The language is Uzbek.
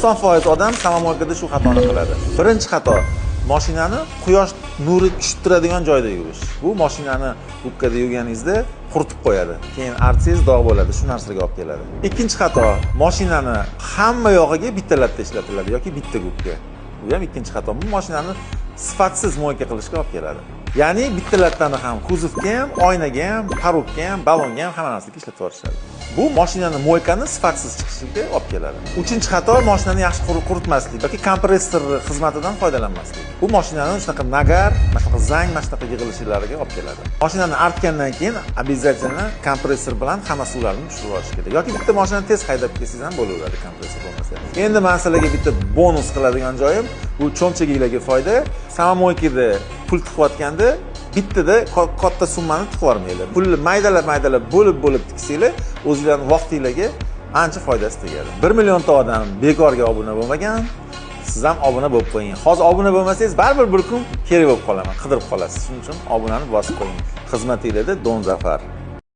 90% odam самомойка da shu xatoni qiladi. Birinchi xato: mashinani quyosh nuri tushib turadigan joyda yuvish. Bu mashinani gubkada yuvganingizda quritib qo'yadi. Keyin artsangiz dog' bo'ladi, shu narsaga olib keladi. Ikkinchi xato: mashinani hamma yog'iga bitta latta ishlatiladi yoki bitta gubka. Bu ham ikkinchi xato. Bu mashinani sifatsiz мойка qilishga olib keladi. Ya'ni bitta lattani ham kuzovga ham, oynaga ham, порог ga ham, balonga ham, hamma narsaga ishlatib yuborishadi. Bu mashinani мойка ni sifatsiz chiqishiga olib keladi. Uchinchi xato: mashinani yaxshi quritmaslik yoki kompressor xizmatidan foydalanmaslik. Bu mashinani shunaqa нагар, mana shunaqa zang, mana shunaqa yig'ilishlariga olib keladi. Mashinani artgandan keyin обязательно kompressor bilan hamma suvlarni tushirib yuborish kerak. Yoki bitta mashinani tez haydab kelsangiz ham bo'laveradi kompressor bo'lmasa. Endi men sizlarga bitta bonus qiladigan joyim, bu cho'nchaginglarga foyda. Самомойка da pul tiqayotganda bittada katta summani tiqib yubormanglar. Pulni maydalab maydalab, bo'lib bo'lib tiksanglar, o'zinglarning vaqtinglarga ancha foydasi tegadi. 1 millionta odam bekorga obuna bo'lmagan. Siz ham obuna bo'lib qo'ying. Hozir obuna bo'lmasangiz, baribir bir kun kerak bo'lib qolaman, qidirib qolasiz. Shuning uchun obunani bosib qo'ying. Xizmatinglarda Don Zafar.